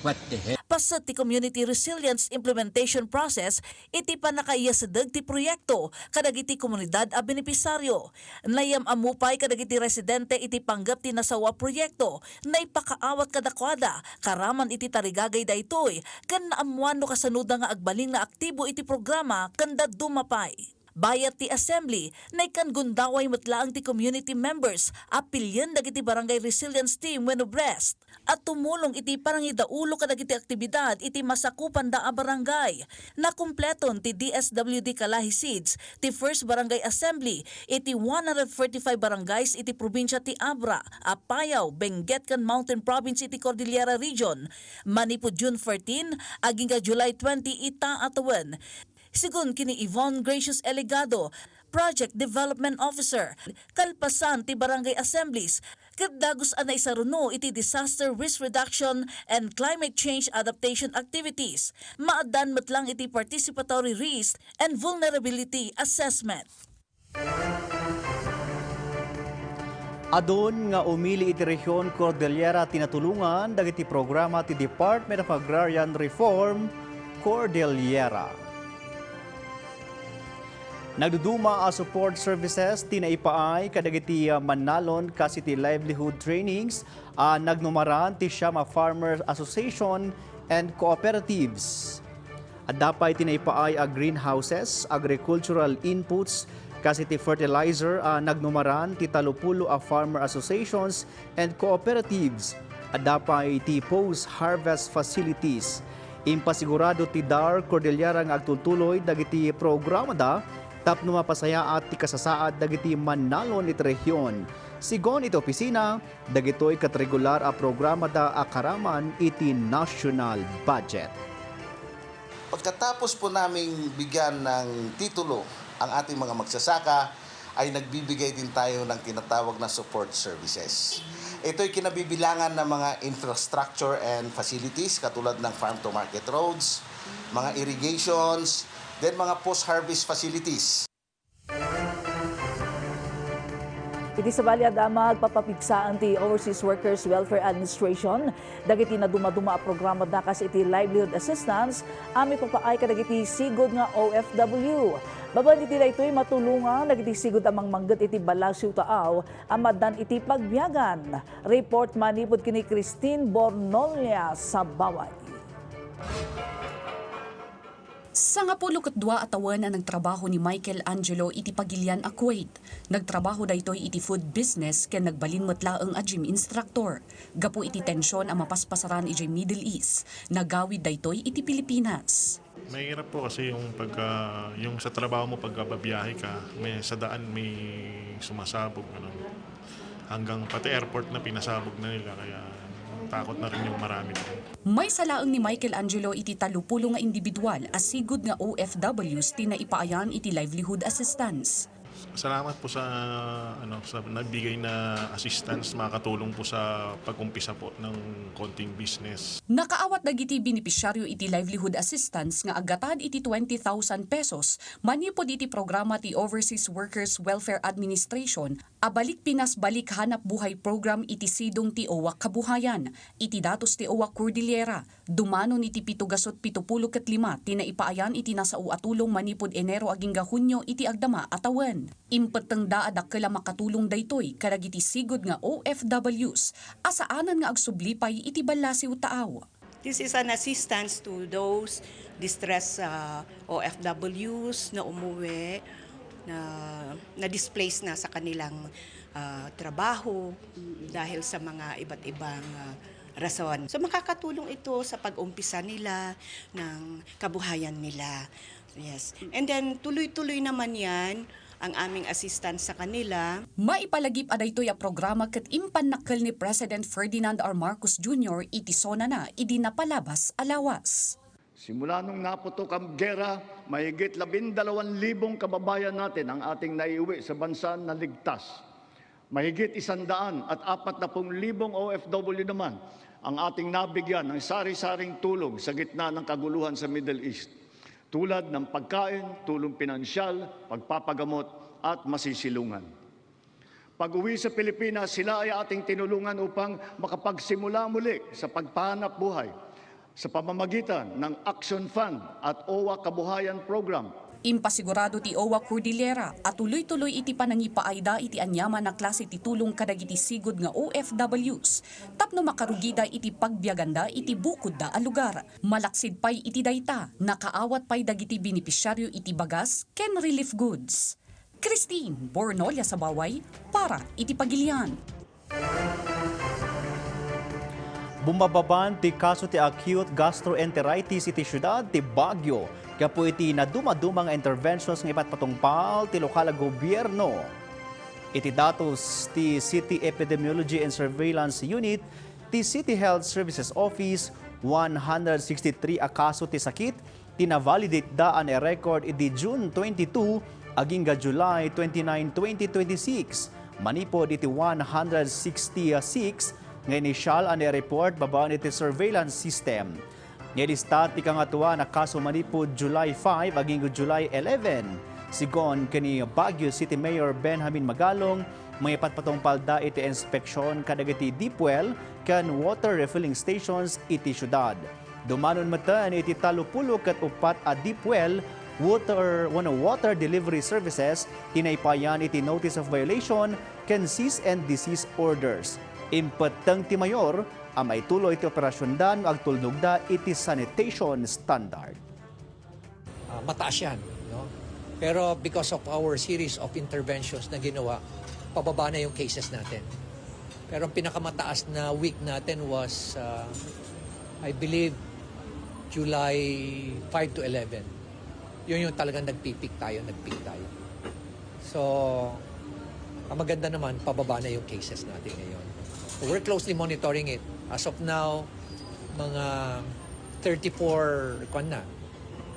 what they have. Paset ti Community Resilience Implementation Process iti pannakaiyasideg ti proyekto kadagiti komunidad a benepisaryo. Nayam-ammo pay kadagiti residente iti panggep ti nasao a proyekto, naipakaawat kadakuada, karaman iti tarigagay daytoy, ken naammoan no kasanoda nga agbalin nga aktibo iti programa ken dadduma pay. Bayat ti assembly, naikkan gundaway met laeng ti community members a pilien dagiti Barangay Resilience Team wenno BREST a tumulong iti panangidaulo kadagiti aktibidad iti masakupanda a barangay. Nakumpleton ti D S W D Kalahi Seeds ti First Barangay Assembly iti one hundred forty-five barangays iti probinsia ti Abra, Apayao, Benguet ken Mountain Province iti Cordillera Region, manipud June fourteen agingga July twenty ita a tawen. Sigun ken ni Yvonne Gracious Eligado, Project Development Officer, kalpasan ti barangay assemblies, ket dagus a naisaruno iti disaster risk reduction and climate change adaptation activities. Maaddaan met lang iti participatory risk and vulnerability assessment. Adun nga umili iti Rehion Cordillera ti natulongan dagiti programa ti Department of Agrarian Reform, Cordillera. Nagduduma a support services ti naipaay kadagiti mannalon kas iti livelihood trainings a nagnumaran ti siam a farmers association and cooperatives. Adda pay ti naipaay a greenhouses, agricultural inputs, kas iti fertilizer a nagnumaran ti talupulo a farmer associations and cooperatives. Adda pay ti post-harvest facilities. Impasigurado ti DAR Cordillera nga agtultuloy dagiti programada tapno mapasayaat ti kasasaad dagiti mannalon iti rehion. Sigun iti opisina, dagitoy ket regular a programada a karaman iti national budget. Pagkatapos po naming bigyan ng titulo ang ating mga magsasaka, ay nagbibigay din tayo ng tinatawag na support services. Ito'y kinabibilangan ng mga infrastructure and facilities katulad ng farm to market roads, mga irrigations, then mga post-harvest facilities. Iti sabali a damag, papapigsaen ti Overseas Workers Welfare Administration dagiti nadumaduma a programada kas iti livelihood assistance a maipapaay kadagiti sigud nga O F W. Babaen iti daytoy, matulongan dagiti sigud a mangmangget iti ballasiw taaw a maaddan iti pagbiagan. Report manipud ken ni Christine Bornolia Sabaway. Sangapulo ket dua a tawen a nagtrabaho ni Michael Angelo iti pagilian a Kuwait. Nagtrabaho daytoy iti food business ken nagbalin met laeng a gym instructor. Gapu iti tension a mapaspasaran idiay Middle East, nagawid daytoy iti Pilipinas. Mahirap po kasi yung pagka, yung sa trabaho mo, pagka babiyahe ka, may sa daan may sumasabog, ano. Hanggang pati airport na pinasabog na nila, kaya takot na rin yung marami doon. Maysa laeng ni Michael Angelo iti talupulo nga individual a sigud nga O F Ws ti naipaayan iti livelihood assistance. Salamat po sa, ano, sa nagbigay na assistance, makakatulong po sa pag-umpisa po ng konting business. Nakaawat dagiti benepisyaryo iti livelihood assistance nga aggatad iti twenty thousand pesos manipud iti programa ti Overseas Workers Welfare Administration a Balik Pinas, Balik Hanap Buhay Program iti sidong ti Owak Kabuhayan, iti datos ti Owak Cordillera. Dumanon iti pito gasut pito pulo ket lima ti naipaayan iti nasao a tulong manipud Enero agingga Hunio iti agdama a tawen. Impettengda a dakkel a makatulong daytoy kadagiti sigud nga O F Ws a saanen nga agsubli pay iti ballasiw taaw. This is an assistance to those distressed, uh, O F Ws na umuwi, na na-displace na sa kanilang, ah, trabaho dahil sa mga iba't ibang, ah, rason. So, makakatulong ito sa pag-umpisa nila ng kabuhayan nila. Yes. And then, tuloy-tuloy naman yan ang aming assistance sa kanila. Maipalagip a daytoy a programa ket impannakkel ni President Ferdinand R. Marcos Junior iti sonana idi napalabas a lawas. Simula nung naputok ang gera, mahigit labindalawan libong kababayan natin ang ating naiuwi sa bansa na ligtas. Mahigit isandaan at apat na pung libong O F W naman ang ating nabigyan ng sari-saring tulong sa gitna ng kaguluhan sa Middle East, tulad ng pagkain, tulong pinansyal, pagpapagamot at masisilungan. Pag-uwi sa Pilipinas, sila ay ating tinulungan upang makapagsimula muli sa pagpahanap buhay. Sa pamamagitan ng Action Fund at OWWA Kabuhayan Program. Impasigurado ti OWWA Cordillera a tuloy-tuloy iti panangipaayda iti aniaman a klase ti tulong kadagiti sigud nga O F Ws tapno makarugida iti pagbiaganda iti bukodda a lugar. Malaksid pay iti dayta, nakaawat pay dagiti benepisiario iti bagas ken relief goods. Christine Bornolia Sabaway para iti Pagilian. Bumababan ti kaso ti acute gastroenteritis iti siudad ti Baguio gapu iti nadumaduma nga interventions nga ipatpatungpal ti lokal a gobierno. Iti datos ti City Epidemiology and Surveillance Unit ti City Health Services Office, one hundred sixty-three a kaso ti sakit ti na-validate da a nairecord idi June twenty-two agingga July twenty-nine, twenty twenty-six, manipud iti one hundred sixty-six nga initial a nai-report babaen iti surveillance system. Nailista ti kangatoan a kaso manipud July five agingga July eleven. Sigun ken ni Baguio City Mayor Benjamin Magalong, maipatpatungpalda iti inspeksiyon kadagiti deep well ken water refilling stations iti siudad. Dumanon metten iti tallopulo ket uppat a deep well, water, wenno water delivery services ti naipayan iti notice of violation ken cease and desist orders. Impetteng ti mayor a maituloy ti operasionda no agtulnogda iti sanitation standard. Ah, mataas yan. No? Pero because of our series of interventions na ginawa, pababa na yung cases natin. Pero ang pinakamataas na week natin was, uh, I believe, July five to eleven. Yun yung talagang nagpipik tayo, nagpik tayo. So, ang maganda naman, pababa na yung cases natin ngayon. So, we're closely monitoring it. As of now, mga thirty-four, kwan na,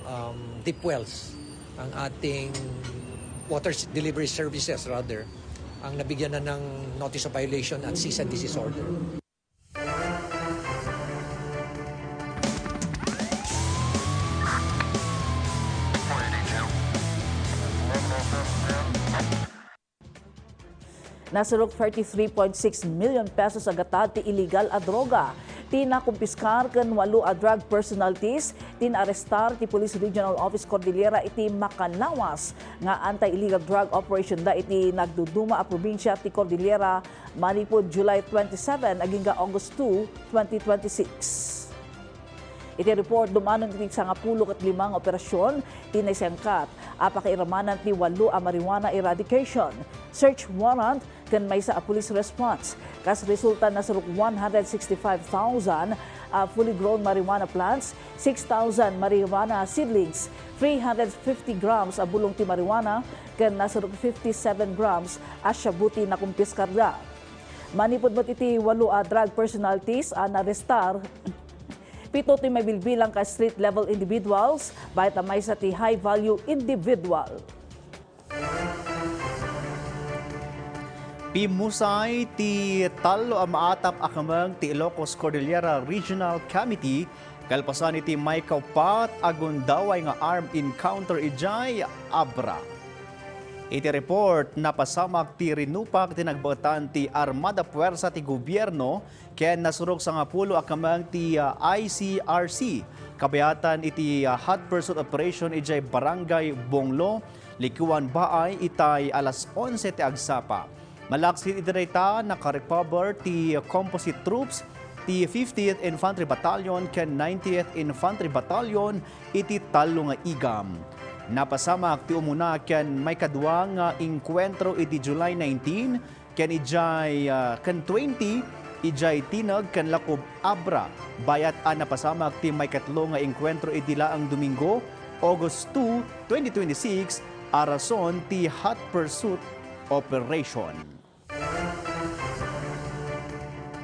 um, deep wells ang ating water delivery services rather, ang nabigyan na ng notice of violation at cease and desist order. Nasurok thirty-three point six million pesos a gatad ti illegal a droga ti nakumpiskar ken walo a drug personalities ti naarestar ti Police Regional Office Cordillera iti makalawas nga anti-illegal drug operation da iti nagduduma a probinsia ti Cordillera manipud July twenty-seven agingga August two, twenty twenty-six. Iti report, dumanon iti sangapulo ket lima nga operasyon ti naisangkat a pakairamanan ti walo a marijuana eradication, search warrant, ken maysa a police response. Kas resulta, nasurok one hundred sixty-five thousand a fully grown marijuana plants, six thousand marijuana seedlings, three hundred fifty grams a bulong ti marijuana, ken nasurok fifty-seven grams a shabu ti nakumpiskarda. Manipud met iti walo a drug personalities a naarestar, pito ti mabilbilang ka street-level individuals, bayat a maysa ti high-value individual. Pimmusay ti tallo a maatap a kemeng ti Ilocos Cordillera Regional Committee kalpasan iti maikauppat a gundaway nga armed encounter idiay Abra. Iti report, napasamak ti rinupak ti nagbaetan ti Armada Puersa ti Gobierno ken nasurok sangapulo a kemeng ti, ah, I C R C kabayatan iti, ah, hot pursuit operation idiay Barangay Bonglo, Likiwan Baay, itay alas onse ti agsapa. Malaksid iti dayta, nakarecover ti composite troops ti fiftieth Infantry Battalion ken ninetieth Infantry Battalion iti tallo nga igam. Napasamak ti umuna ken maikadua nga engkuentro iti July nineteen, ken idiay, ah, ken twenty, idiay Tineg ken Lacob, Abra. Bayat a napasamak ti maikatlo nga engkuentro iti laeng Domingo, August two, twenty twenty-six, a rason ti hot pursuit operation.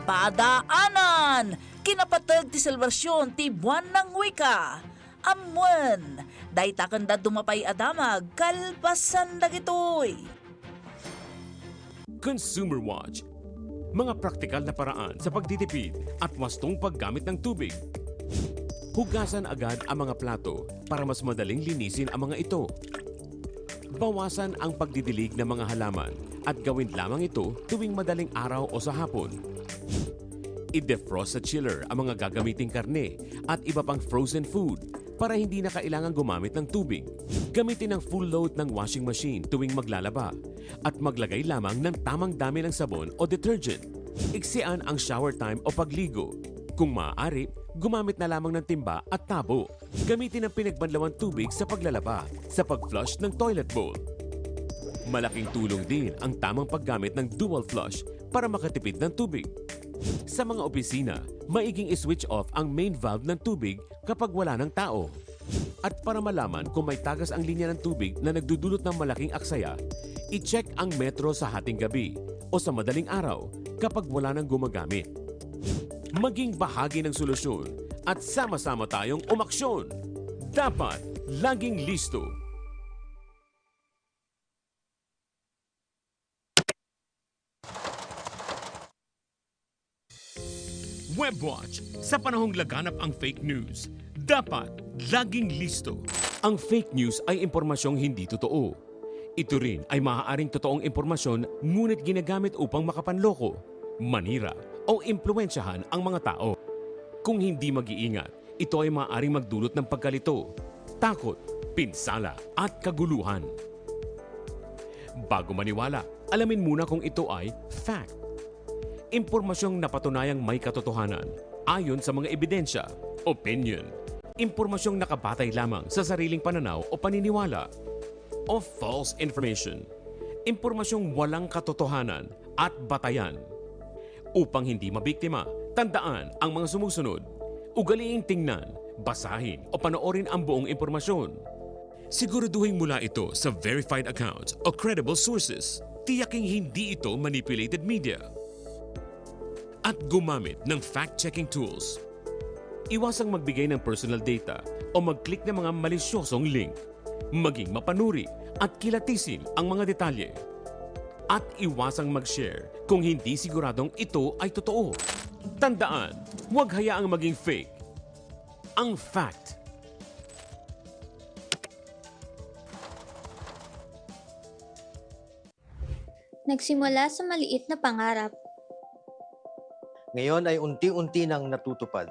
Padaanan! Kinapateg ti selebrasyon ti Buwan ng Wika. Ammuen, dayta ken dadduma pay a damag kalpasan dagitoy. Consumer Watch. Mga praktikal na paraan sa pagtitipid at wastong paggamit ng tubig. Hugasan agad ang mga plato para mas madaling linisin ang mga ito. Bawasan ang pagdidilig ng mga halaman at gawin lamang ito tuwing madaling araw o sa hapon. I-defrost sa chiller ang mga gagamiting karne at iba pang frozen food para hindi na kailangan gumamit ng tubig. Gamitin ang full load ng washing machine tuwing maglalaba at maglagay lamang ng tamang dami ng sabon o detergent. Iksian ang shower time o pagligo. Kung maaari, gumamit na lamang ng timba at tabo. Gamitin ang pinagbanlawang tubig sa paglalaba, sa pag-flush ng toilet bowl. Malaking tulong din ang tamang paggamit ng dual flush para makatipid ng tubig. Sa mga opisina, maiging i-switch off ang main valve ng tubig kapag wala ng tao. At para malaman kung may tagas ang linya ng tubig na nagdudulot ng malaking aksaya, i-check ang metro sa hating gabi o sa madaling araw kapag wala nang gumagamit. Maging bahagi ng solusyon at sama-sama tayong umaksyon. Dapat laging listo. Webwatch, sa panahong laganap ang fake news, dapat laging listo. Ang fake news ay impormasyong hindi totoo. Ito rin ay maaaring totoong impormasyon ngunit ginagamit upang makapanloko, manira, o impluwensyahan ang mga tao. Kung hindi mag-iingat, ito ay maaaring magdulot ng pagkalito, takot, pinsala, at kaguluhan. Bago maniwala, alamin muna kung ito ay fact. Impormasyong napatunayang may katotohanan ayon sa mga ebidensya, opinion. Impormasyong nakabatay lamang sa sariling pananaw o paniniwala. O false information. Impormasyong walang katotohanan at batayan. Upang hindi mabiktima, tandaan ang mga sumusunod. Ugaliing tingnan, basahin o panoorin ang buong impormasyon. Siguraduhing mula ito sa verified accounts o credible sources. Tiyaking hindi ito manipulated media. At gumamit ng fact-checking tools. Iwasang magbigay ng personal data o mag-click ng mga malisyosong link. Maging mapanuri at kilatisin ang mga detalye. At iwasang mag-share kung hindi siguradong ito ay totoo. Tandaan, huwag hayaang maging fake ang fact. Nagsimula sa maliit na pangarap. Ngayon ay unti-unti nang natutupad.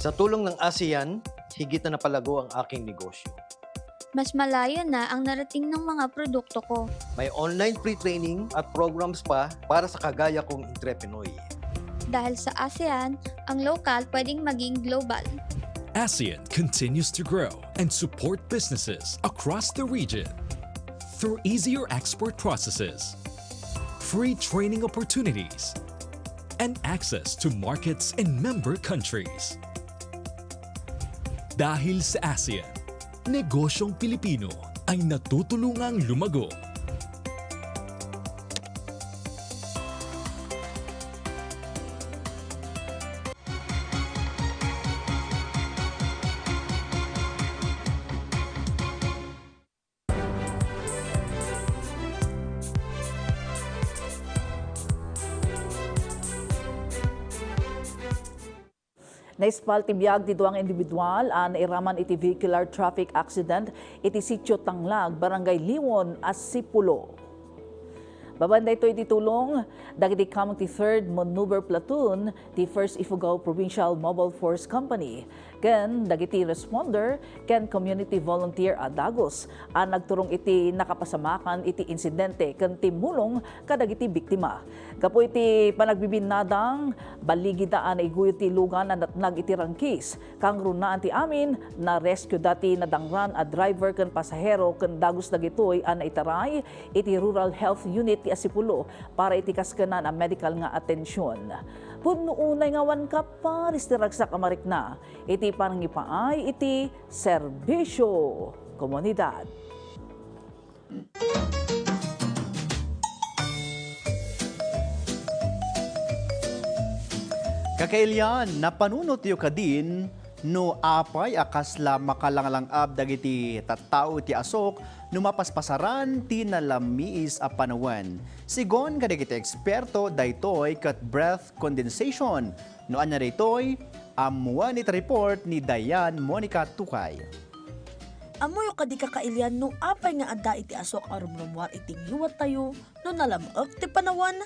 Sa tulong ng ASEAN, higit na napalago ang aking negosyo. Mas malayo na ang narating ng mga produkto ko. May online free training at programs pa para sa kagaya kong entrepreneur. Dahil sa ASEAN, ang lokal pwedeng maging global. ASEAN continues to grow and support businesses across the region through easier export processes, free training opportunities, and access to markets in member countries. Dahil sa ASEAN, negosyong Pilipino ay natutulungang lumago. Naispal ti biag ti dua nga individual a nairaman iti vehicular traffic accident iti Sitio Tanglag, Barangay Liwon, Asipulo. Babaen daytoy iti tulong dagiti Kameng ti Third Maneuver Platoon ti First Ifugao Provincial Mobile Force Company ken dagiti responder ken community volunteer a dagus a nagturong iti nakapasamakan iti insidente ken timmulong kadagiti biktima. Gapu iti panagbibinnadang, baligida a naiguyod ti ilugan a natnag iti rangkis. Kangrunaan ti amin, na-rescue da ti nadangran a driver ken pasahero ken dagus dagitoy a naitaray iti Rural Health Unit ti Asipulo para iti kaskenan a medikal nga atension. Pudno unay nga awan kaparis ti ragsak a marikna iti panangipaay iti serbisyo komunidad. Kakailian, napanunotyo kadin no apay a kasla makalanglang-ab dagiti tattao iti asok no mapaspasaran ti nalamiis a panawen. Sigon kadagiti eksperto, daytoy ket breath condensation. No ania daytoy, ammoen iti report ni Diane Monica Tukay. Ammoyo kadi kakailian no apay nga adda iti asok a rumrumuar iti ngiwattayo no nalam-ek ti panawen?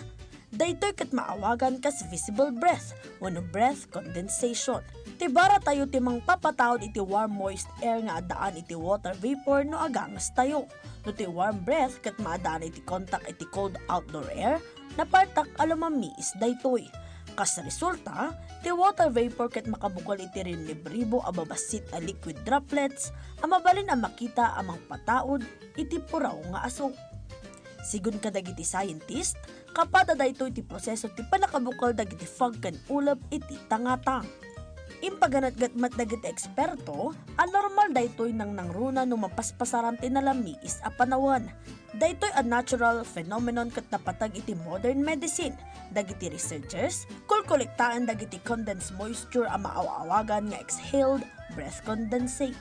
Daytoy ket maawagan kas visible breath wenno breath condensation. Ti baratayo ti mangpapataud iti warm moist air nga addaan iti water vapor no agangastayo. No ti warm breath ket maadaan iti contact iti cold outdoor air, napartak a lumammiis daytoy. Kas resulta, ti water vapor ket makabukel iti rinribribo a babassit a liquid droplets a mabalin a makita a mangpataud iti puraw nga aso. Sigun kadagiti scientist, kapada daytoy ti proseso ti pannakabukel dagiti fog ken ulep iti tangatang. Impaganetget met dagiti eksperto a normal daytoy nangnangruna no mapaspasaran ti nalammiis a panawen. Daytoy a natural phenomenon ket napateg iti modern medicine. Dagiti researchers, kolkolektaen dagiti condensed moisture a maaw-awagan nga exhaled breath condensate.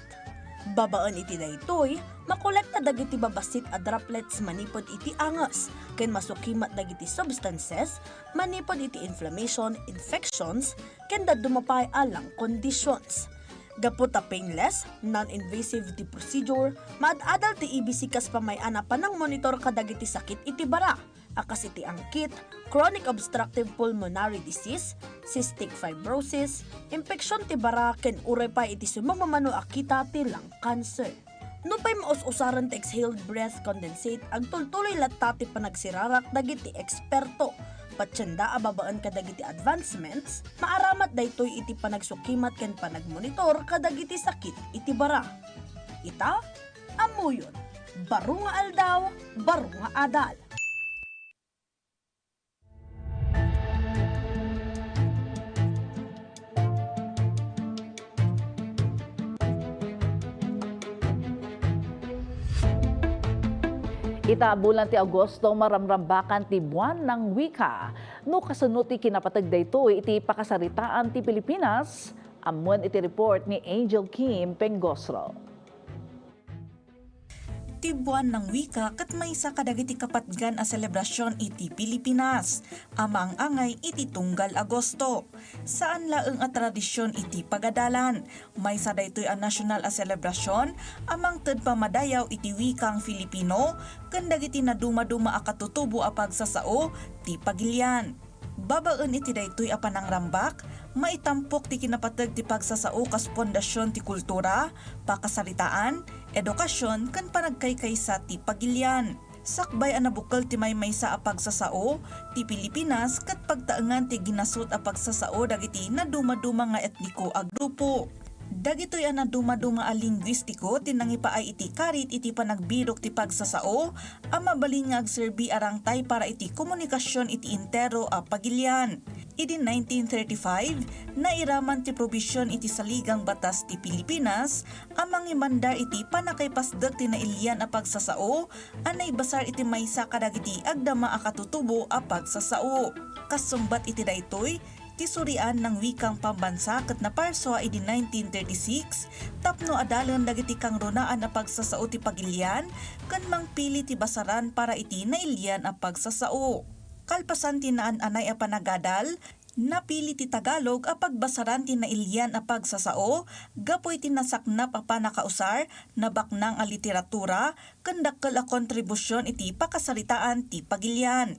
Babaen iti daytoy, makolekta dagiti babassit a droplets manipud iti anges, ken masukimat dagiti substances manipud iti inflammation, infections, ken dadduma pay a lung conditions. Gapu ta painless, non-invasive ti procedure, maad-adal ti A B C kas pamay-an a panangmonitor kadagiti sakit iti bara, a kas iti angkit, chronic obstructive pulmonary disease, cystic fibrosis, impeksion ti bara, ken uray pay iti sumagmamano a kita ti lung cancer. Nupay maus-usaren ti exhaled breath condensate, agtultuloy latta ti panagsirarak dagiti eksperto. Patienda a babaen kadagiti advancements, maaramat daytoy iti panagsukimat ken panagmonitor kadagiti sakit iti bara. Ita, ammoyon, baro nga aldaw, baro nga adal. Ita a bulan ti Agosto, maramrambakan ti Buwan ng Wika. No kasano ti kinapateg daytoy iti pakasaritaan ti Pilipinas? Ammoen iti report ni Angel Kim Pengosro. Ti Buwan ng Wika ket maysa kadagiti kapatgan a selebrasyon iti Pilipinas a maang-angay iti tunggal Agosto. Saan laeng a tradisyon iti pagadalan. Maysa daytoy a nasyonal a selebrasyon a mangted pamadayaw iti wikang Filipino ken dagiti nadumaduma a katutubo a pagsasao ti pagilian. Babaen iti daytoy a panangrambak, maitampok ti kinapateg ti pagsasao kas pundasyon ti kultura, pakasaritaan, edukasyon, ken panagkaykaysa ti pagilian. Sakbay a nabukel ti maymaysa a pagsasao, ti Pilipinas ket pagtaengan ti ginasut a pagsasao dagiti nadumaduma nga etniko a grupo. Dagitoy a nadumaduma a linguistiko ti nangipaay iti karit iti panagbirok ti pagsasao a mabalin nga agserbi a rangtay para iti komunikasyon iti entero a pagilian. Idi nineteen thirty-five, nairaman ti probisyon iti saligang batas ti Pilipinas a mangimandar iti pannakaipasdek ti nailian a pagsasao a naibasar iti maysa kadagiti agdama a katutubo a pagsasao. Kasungbat iti daytoy, ti Surian ng Wikang Pambansa ket naparsua idi nineteen thirty-six tapno adalen dagiti kangrunaan a pagsasao ti pagilian ken mangpili ti basaran para iti nailian a pagsasao. Kalpasan ti naan-anay a panagadal, napili ti Tagalog a pagbasaran ti nailian a pagsasao gapu iti nasaknap a pannakausar, nabaknang a literatura, ken dakkel a kontribusyon iti pakasaritaan ti pagilian.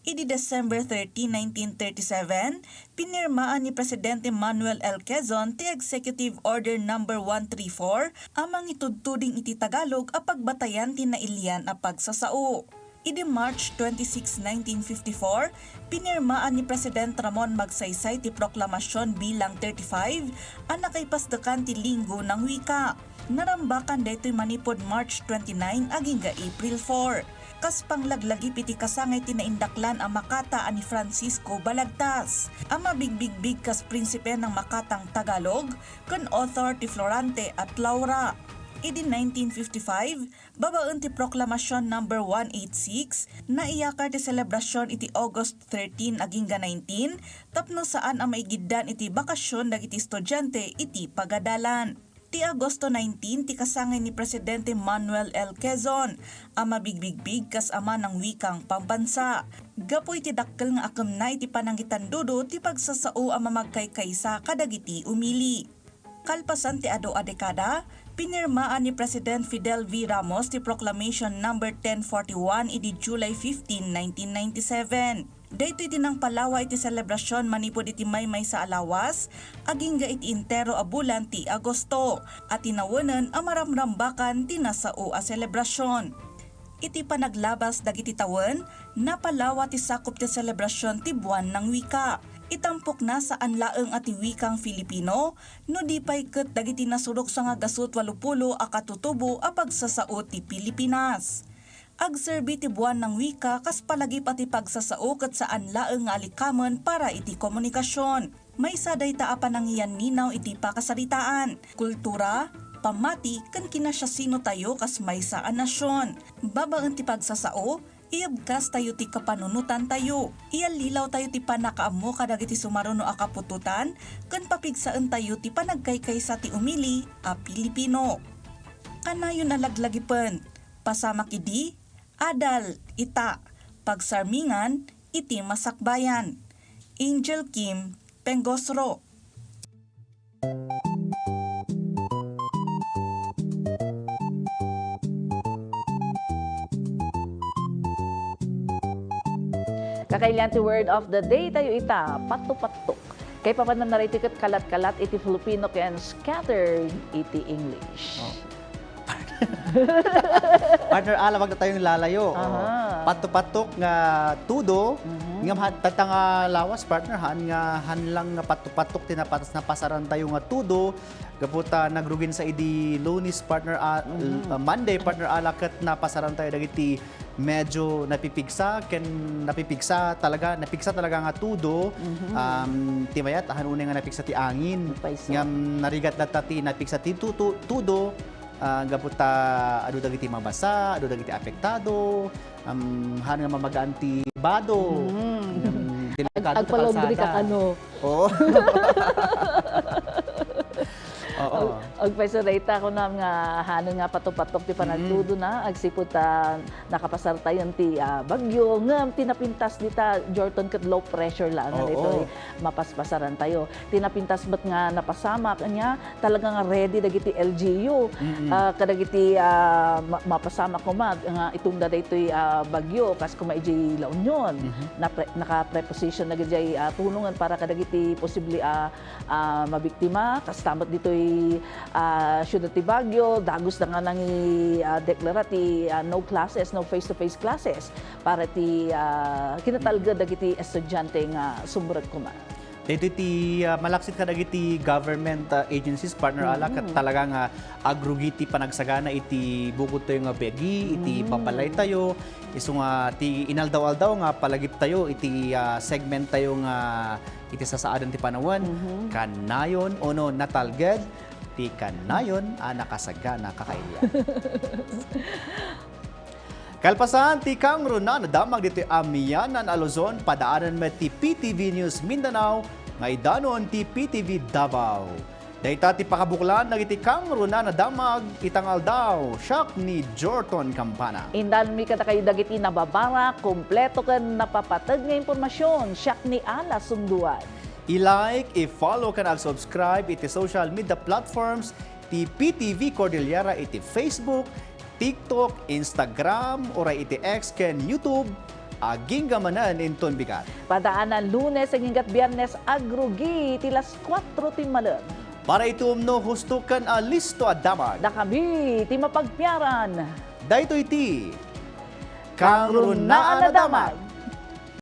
Idi December thirty, nineteen thirty-seven, pinirmaan ni Presidente Manuel L. Quezon ti Executive Order Number one three four a mangitudtuding iti Tagalog a pagbatayan ti nailian a pagsasao. Idi March twenty-six, nineteen fifty-four, pinirmaan ni President Ramon Magsaysay ti proklamasyon bilang thirty-five a nakaipasdekan ti Linggo ng Wika. Narambakan daytoy manipud March twenty-nine agingga April four. Kas panglaglagip iti kasangay ti naindaklan a Makata a ni Francisco Balagtas, a mabigbigbig kas Prinsipe ng Makatang Tagalog, ken author ti Florante at Laura. Idi nineteen fifty-five, babaen ti Proklamasyon Number one eight six, naiyakar ti selebrasyon iti August thirteen agingga nineteen tapno saan a maigiddan iti bakasyon dagiti estudiante iti pagadalan. Ti Agosto nineteen ti kasangay ni Presidente Manuel L. Quezon a mabigbigbig kas ama ng wikang pambansa, gapu iti dakkel nga akemna iti panangitandudo ti pagsasao a mamagkaykaysa kadagiti umili. Kalpasan ti adu a dekada, pinirmaan ni President Fidel V. Ramos ti Proclamation Number ten forty-one idi July fifteen, nineteen ninety-seven. Daytoy ti nangpalawa iti selebrasyon manipud iti maymaysa a lawas, agingga iti entero a bulan ti Agosto, a tinawenen a maramrambakan ti nasao a selebrasyon. Iti panaglabas dagiti tawen, napalawa ti sakup ti selebrasyon ti Buwan ng Wika. Itampokna, saan laeng a ti wikang Filipino, no di pay ket dagiti nasurok sa nga gasut walupulo a katutubo a pagsasao ti Pilipinas. Agserbi ti Buwan ng Wika kas palagip a ti pagsasao ket saan laeng nga alikamen para iti komunikasyon. Maysa dayta a panangiyanninaw iti pakasaritaan, kultura, pammati, ken kinasiasinotayo kas maysa a nasion. Babaen ti pagsasao, iyebkastayo ti kapanunotantayo, iyallilawtayo ti pannakaammo kadagiti sumaruno a kaputotan, ken papigsaentayo ti panagkaykaysa ti umili a Pilipino. Kanayon a laglagipen, pasamak idi, adal, ita, pagsarmingan, iti masakbayan. Angel Kim Pengosro. Kakailian ti word of the day tayo ita, patupattok. Kay papananariti ket kalat-kalat iti Filipino ken scattered iti English. Oh. Partner Ala, wag na tayong lalayo. Oh. Aha. Pato-patok nga tudo. Mhm. Ngem han, tata nga lawas, partner, han nga, han lang nga pato-patok ti napas-, napasaran tayo nga tudo. Gapu ta nagrugin sa idi Lunes, partner, a-, Mhm. a-, Monday, partner Ala, ket napasaran tayo dagiti medyo napipigsa, ken napipigsa talaga, napigsa talaga nga tudo. Mhm. Um, ti mayat, han unay nga napigsa ti angin. Payso. Ngem narigat latta ti napigsa ti tutu-, tudo, ah, gapu ta adu dagiti mabasa, adu dagiti apektado, um, han nga mamagaan ti bado. Mhm. Ngem delikado ta kalsada. Agpalaundry ka kano? Oo. Oo. Ag-, agpayso dayta, kunam nga, hano nga pato-patok ti panagtudo na, Mm. agsipud ta nakapasar tayon ti, ah, bagyo, ngem ti napintas dita, Jorton, ket low pressure laeng nga Oo. daytoy mapaspasaran tayo. Ti napintas met nga napasamak, ania, talaga nga ready dagiti L G U. Mm-mm. Ah, kadagiti, ah, ma-, mapasamak koma nga itungda daytoy, ah, bagyo, kas koma idiay La Union. Mhm. Napre-, naka-preposition na gid diay, ah, tulongan para kadagiti posible, ah, ah, mabiktima, kasta met ditoy, ah, siudad ti Baguio, dagus da nga nangi-, ah, deklara ti, ah, no classes, no face-to-face classes para ti, ah, kinatalged dagiti estudiante nga sumrek koma. Daytoy ti, ah, malaksid kadagiti government, ah, agencies, partner Ala, ket Mm. talaga nga agrugi ti panagsagana iti bukod tayo nga begi, iti Mm. babalay tayo, isu nga ti inaldaw-aldaw nga palagip tayo iti, ah, segment tayo nga iti sasaadan ti panawen, Mhm. kanayon ono natalged ti kanayon a nakasagana kakailian. Kalpasan ti kangrunaan a damag ditoy amianan a Luzon, padaanen met ti P T V News Mindanao nga idanon ti P T V Davao. Dayta ti pakabuklan dagiti kangrunaan a damag ita nga aldaw. Siak ni Jorton Campana. Indanmi kadakayo dagiti nababara, kompleto ken napapateg nga impormasyon. Siak ni Ala Sunduan. I-like, i-follow ken ag-subscribe iti social media platforms ti P T V Cordillera iti Facebook, TikTok, Instagram, uray iti X ken YouTube. Agingga manen inton bigat. Padaanan Lunes agingga't Biyernes agrugi iti las kuatro ti malem. Para iti umno, husto ken a listo a damag. Dakami ti mapagpiaran. Daytoy ti Kangrunaan a Damag.